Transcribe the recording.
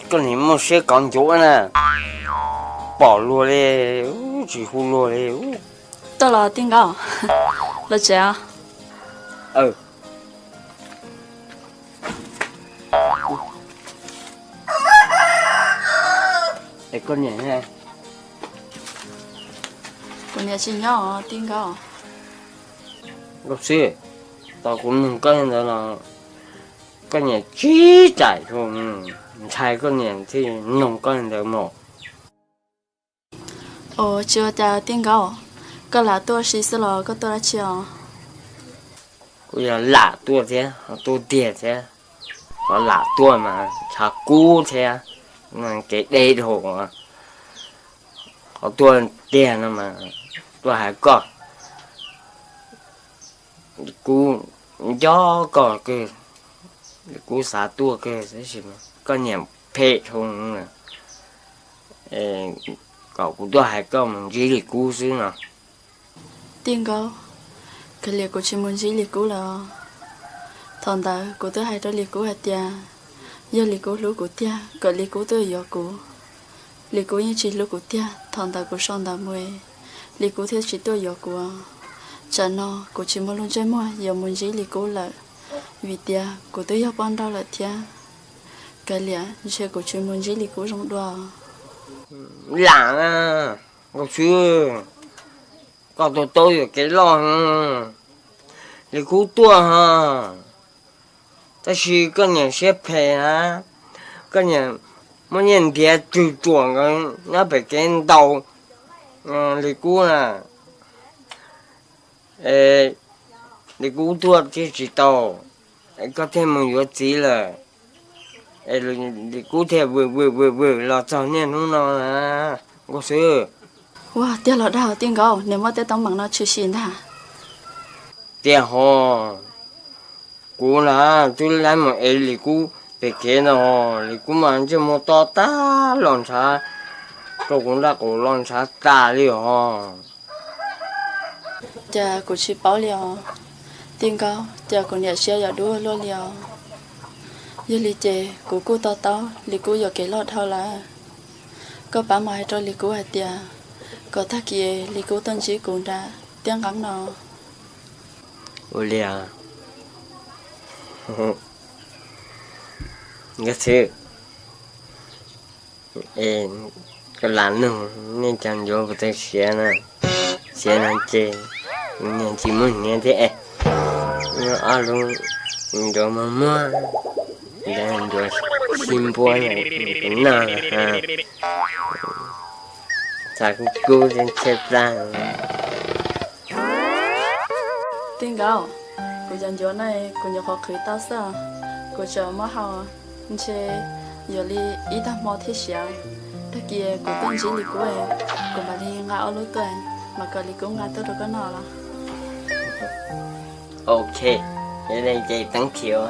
Koj niam muaj siab kov ncuav na, pom luag li, tsis hu luag li. Tuaj los tij Nkaub, los tsev. Es koj niam, kuv niam tsis nyob tij Nkaub. Nkauj Xwb, tau kuv nug koj li ntawd los koj niam tsis txais, ntshai koj niam thiaj nug koj li ntawd mog. Ua tsis ua cas tij Nkaub, koj lam tuaj si xwb los koj tuaj dab tsi os? Kuv yog lam tuaj thiab, tuaj tiag thiab. Qhov lam tuaj mas ntshav kub thiab, kev deb dhau. Qhov tuaj tiag no mas tuaj hais koj, kuv nco koj kawg, kuv xav tuaj kawg tab sis koj niam phem dhau, kom kuv tuaj hais koj mus ntsib Lis Kub xwb no. Tij Nkaub, kav liam kuv tsis mus ntsib Lis Kub lawm. Thaum ntawd kuv twb hais rau Lis Kub hais tias yog Lis Kub hlub kuv tiag kom Lis Kub tuaj yuav kuv. Lis Kub yeej tsis hlub kuv tiag, thaum ntawd kuv sau ntawv mus, Lis Kub thiaj tsis tuaj yuav kuv. Tsam no kuv tsis muaj lub ntsej muag yuav mus ntsib Lis Kub lawm, vim tias kuv twb yog poj nrauj lawm thiab. Kav liam ntshe kuv tsis mus ntsib Lis Kub zoo dua. Lam, Nkauj Xwb, koj tus taub yuam kev loj, Lis Kub tuaj ho, tab sis koj niam siab phem na, koj niam muab nyiaj ntiav twg tuam nkawd nyob pem kev ntaus Lis Kub na. Lis Kub tuaj thiaj tsis tau, koj thiaj mus yuav txiv lawm, Lis Kub thiaj vwm vwm vwm vwm los txog niaj hnub no na, Nkauj Xwb. Ua tiag los dag tij Nkaub, nws muab tej teeb meem no tshwm sim ntag. Tiag ho, kuv na twb laib mus ev Lis Kub pem kev no, Lis Kub mas ntsej muag to tag los ntshav, rau kuv nraub qaum los ntshav tas li os. Cas kuv tsis paub li os. Tij Nkaub, cas kuv niam siab yuav dub luaj li os. Yog li ces kuv kuj to taub Lis Kub yuam kev loj dhau lawm. Koj pab mus hais rau Lis Kub hais tias kom tag kis Lis Kub tuaj ntsib kuv nram tiab nqeeb no. Ua li, Nkauj Xwb, koj lam nug nej cov ncuav puas tau siav na, siav no ces niag tsis muaj hniav thiab es, ob lub ncuav muag muag, ncuav sib npuab, noj, xav kub kub thiab tshaib plab. Tij Nkaub, kuv cov ncuav no kuv nyuam qhuav qhwv tau xwb, kuv tseem muab hau, ntshe yuav li ib tag hmo thiaj siav. Tag kis kuv tuaj ntsib Lis Kub, kuv mam li nqa ob lub tuaj, mam kom Lis Kub nqa tuaj rau koj noj los. Ok, yog li ces teeb khiv.